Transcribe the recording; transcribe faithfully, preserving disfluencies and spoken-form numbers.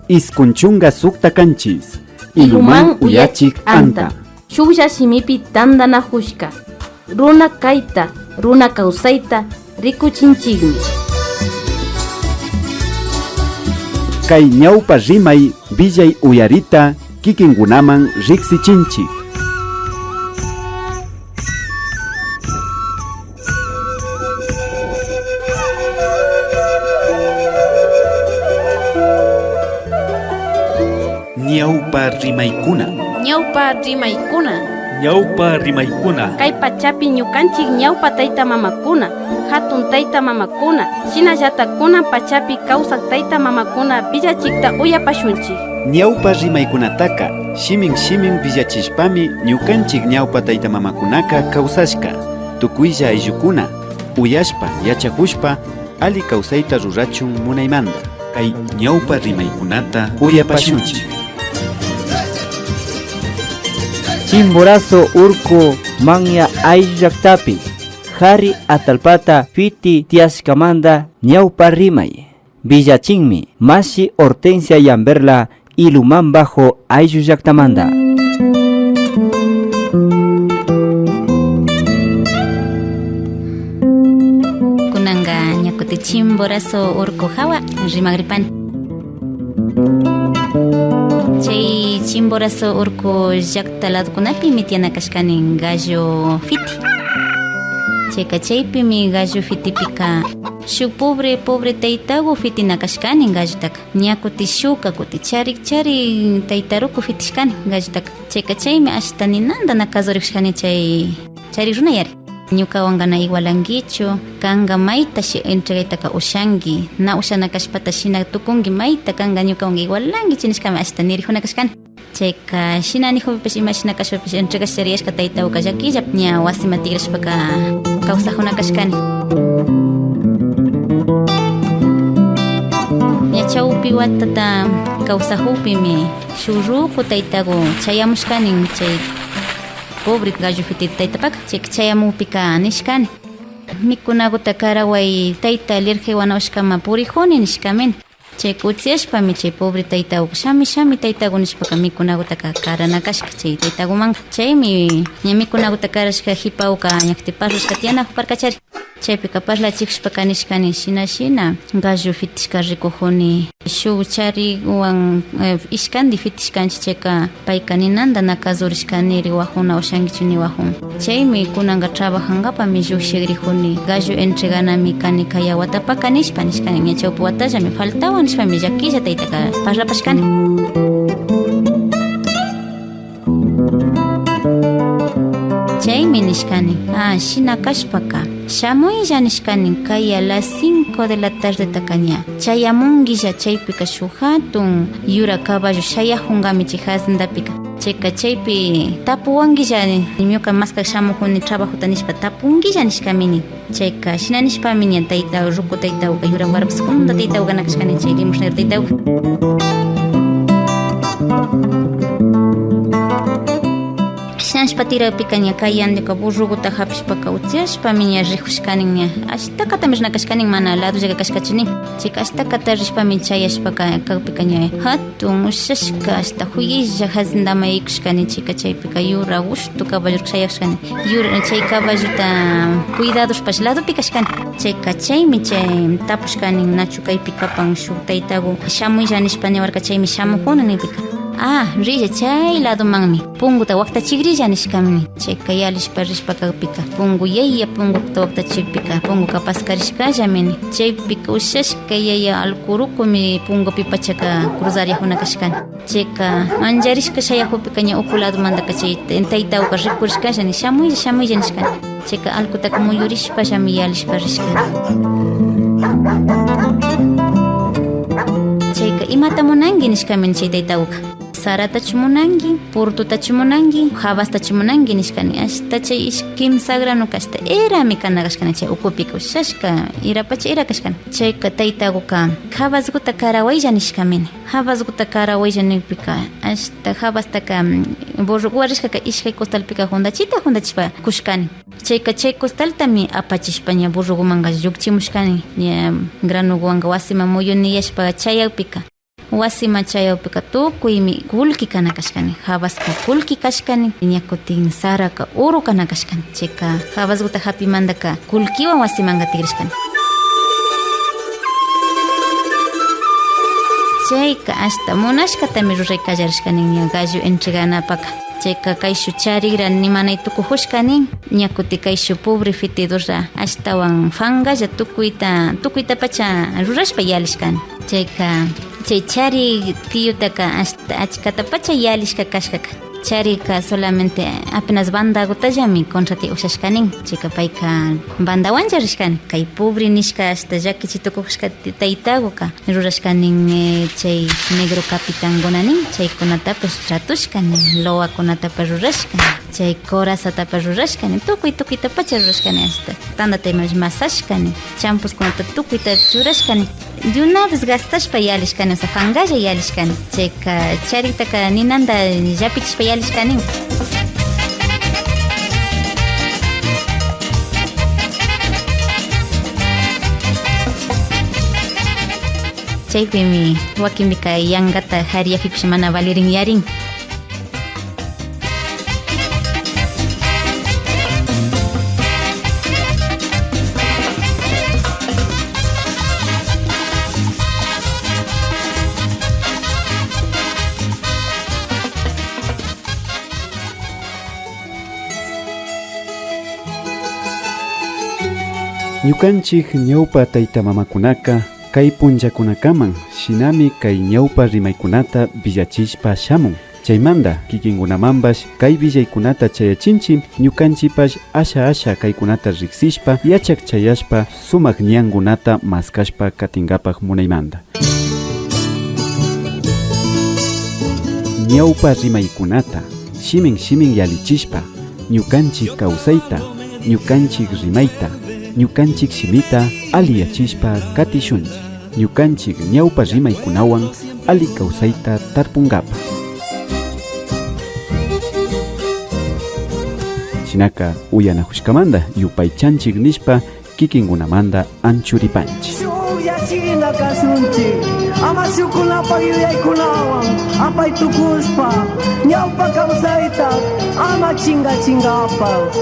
Iskun chunka sukta kanchis. Iluman uyachik anta. Shuklla shimipi tantanakushka. Runa kayta, runa kawsayta rikuchinchikmi. Kay ñawpa rimay, willay uyarita kikinkunaman riksichinchik. Ñawpa rimaykuna. Ñawpa rimaykuna. Ñawpa rimaykuna. Kay pachapi ñukanchik ñawpa tayta mamakuna, hatun tayta mamakuna, shinallata kunan pachapi kawsak tayta mamakuna willachikta uyapashunchik. Ñawpa rimaykunataka shimin shimin willachishpami ñukanchik ñawpa tayta mamakunaka kawsashka. Tukuylla ayllukuna uyashpa, yachakushpa, alli kawsayta rurachun munaymanta. Kay ñawpa rimaykunata uyapashunchik. Chimborazo urku manya ayllu llaktapi, kari atallpata piti tiyashkamanta ñawpa rimay. Willachinmi mashi Hortensia Yamberla Ilumán Bajo ayllu llaktamanta. Kunanka ña kutin Chimborazo urku hawa rimagripani. Chay Chimborazo urku llakta ladokunapimi tiyana kashkani gallo fiti. Chayka chaypimi gallo fitipika shuk pobre, pobre taytaku fitina kashkani gallotaka. Ña kutin shukka kutin charik, charik taytaruku fitishkani gallotaka. Chayka chaymi ashta ninanta na kazurikushkani chay charik runa yari. Ñukawanka na igualankichu, kanka mayta shi-, entregaytaka ushanki, na ushana kashpata shina tukunki, mayta kanka ñukawanka igualankichu nishkami ashta nirikuna kashkani. Chayka shina nikukpipish, imashina kashpapish entregashkariyashka taytakuka llakilla ña wasiman tikrashpaka kawsakuna kashkani. Ña chawpi watata kawsakukpimi shuk ruku taytaku chayamushkani chay pobre gallo fiti taytapaka. Chayka chayamukpika nishkani: "Mikunakuta karaway, tayta, lirkay wanawashkama purikuni", nishkami. Chayka utsiyashpami chay pobre taytakuka: "Shami, shami, taytaku", nishpaka mikunakutaka karana kashka chay taytakumanka. Chaymi ña mikunakuta karashka kipawka ña kutin parlashka tiyanakuparkachari. Chaypika parlachikushpaka nishkani: "Shina, shina gallo fitishka rikukuni, shuk charikwan, eh, ishkanti fitishkanchik, chayka payka ninanta na kazurishka", niri, "Wakuna ushankichu", niwakun. Chaymi kunanka trabajankapami llukshikrijuni, gallo entreganami kani kaya watapaka nishpa nishkani, ña chawpi watallami faltawan nishpami llakilla taytaka parlapashkani. Chaymi nishkani: "Ah, shina kashpaka shamuylla", nishkani, "kaya las cinco de la tardetaka ña chayamunkilla, chaypika shuk jatun yura caballo shayakunkami chay hacendapika. Chayka chaypi tapuwankilla, ñuka maskak shamukuni trabajota nishpa tapunkilla", nishkami nin. Chayka shina nishpami ña tayta, ruku taytawka, yura warpis hunda taytawka na kashkani, chay limosnero taytawka. Shina nishpa tirakpika ña kay yandika burrukuta hapishpaka utsiyashpami ña rikushkani ña. Ashtakatami rina kashkani, mana ladollaka kashkachu nin. Chayka ashtakata rishpami chayashpaka kakpika ña hatun ushashka ashta juyaylla hacendaman yaykushkani, chayka chaypika yura gushtu caballo shayakushkani. Yura, chay caballota cuidadoshpash ladopi kashkani. Chayka chaymi chay tapushkani: "Nachu kaypi kapan shuk taytaku, shamuylla", nishpa niwarka, chaymi shamukuni nikpika: "Ah, rilla chay ladomanmi, punkuta waktachikrilla", nishkami nin. Chayka yalishpa rishpa kakpika, punku yaya punkuta waktachikpika, punkuka paskarishkallami nin. Chaypika ushashka yaya alkurukumi punkupi pachaka cruzariakuna kashkani. Chayka mancharishka shayakukpika ña uku ladomantaka chay taytawka rikurishkalla nin: "Shamuylla, shamuylla", nishkani. Chayka alkutaka muyurishpallami yalishpa rishkani. Chayka: "Imata munanki?", nishkami nin chay taytawka. "Saratachu munanki? Purtutachu munanki? Habastachu munanki?", nishkani. Ashta chay ish-, kimsa granuka ashta erami kana kashkani chay ukupika, ushashka irapacha ira kashkani. Chayka taytakuka: "Habaskuta karawaylla", nishkami nin. "Habaskuta karawaylla", nikpika, ashta habastaka, mm, burro warishkaka ishkay costalpika hundachita hundachishpa kushkani. Chayka chay costaltami apachishpa ña burrokumanka llukchimushkani, ña granukuwanka wasiman muyuni yashpa chayakpika. Wasiman chayawpika tukuymi kullki kana kashkani, habaska kullki kashkani, ña kutin saraka uru kana kashkani. Chayka habasguta hapimandaka kullkiwan wasimanka tigrashkani. Chayka ashta munashkatami ruray kallarishkani ña gallo entreganapaka. Chayka kayshu charigra nimanay tukujushkani, ña kuti kayshu pobre fetidorra ashtawan fangalla tukuyta, tukuytapacha rurashpa yalishkani. Chayka chay chari tiyutaka ashta achkatapacha yalishka kashkaka, charika solamente apenas bandagutallami contrati ushashkanin. Chayka payka bandawanlla rishkani. Kay pobre nishka ashta llakichi tukujushka taytaguka rurashkanin, eh, chay negro capitanguna nin, chaykunatapash ratushkanin, loakunatapash rurashkanin, chay corazatapash rurashkanin, tukuy tukuytapacha rurashkanin, ashta tandata imash masashkanin, champuskunata tukuyta churashkanin. De una vez gastashpa yalishkani, o sea, fangalla yalishkani. Chayka charitaka ninanda llapichishpa yalishkani. Chaypimi wakinpika yangata jariyapipish mana valirin yarin. Ñukanchik ñawpa tayta mamakunaka kay punllakunakaman shinami kay ñawpa rimaykunata villachishpa shamun. Chaymanta kikinkunamanpash kay willaykunata chayachinchik, ñukanchikpash asha asha kaykunata riksishpa, yachak chayashpa, sumak ñankunata maskashpa katinkapak munaymanta. Ñawpa rimaykunata shimin shimin yallichishpa, ñukanchik kawsayta, ñukanchik rimayta, ñukanchik shimita alliyachishpa katishunchik. Ñukanchik ñawpa rimaykunawan alli kawsayta tarpunkapak. Shinaka uyanakushkamanta yupaychanchik nishpa kikinkunamanta anchuripanchik. Shuklla shina kashunchik, ama shukkunapak yuyaykunawan apay tukushpa, ñawpa kawsayta ama chinkachinkapak.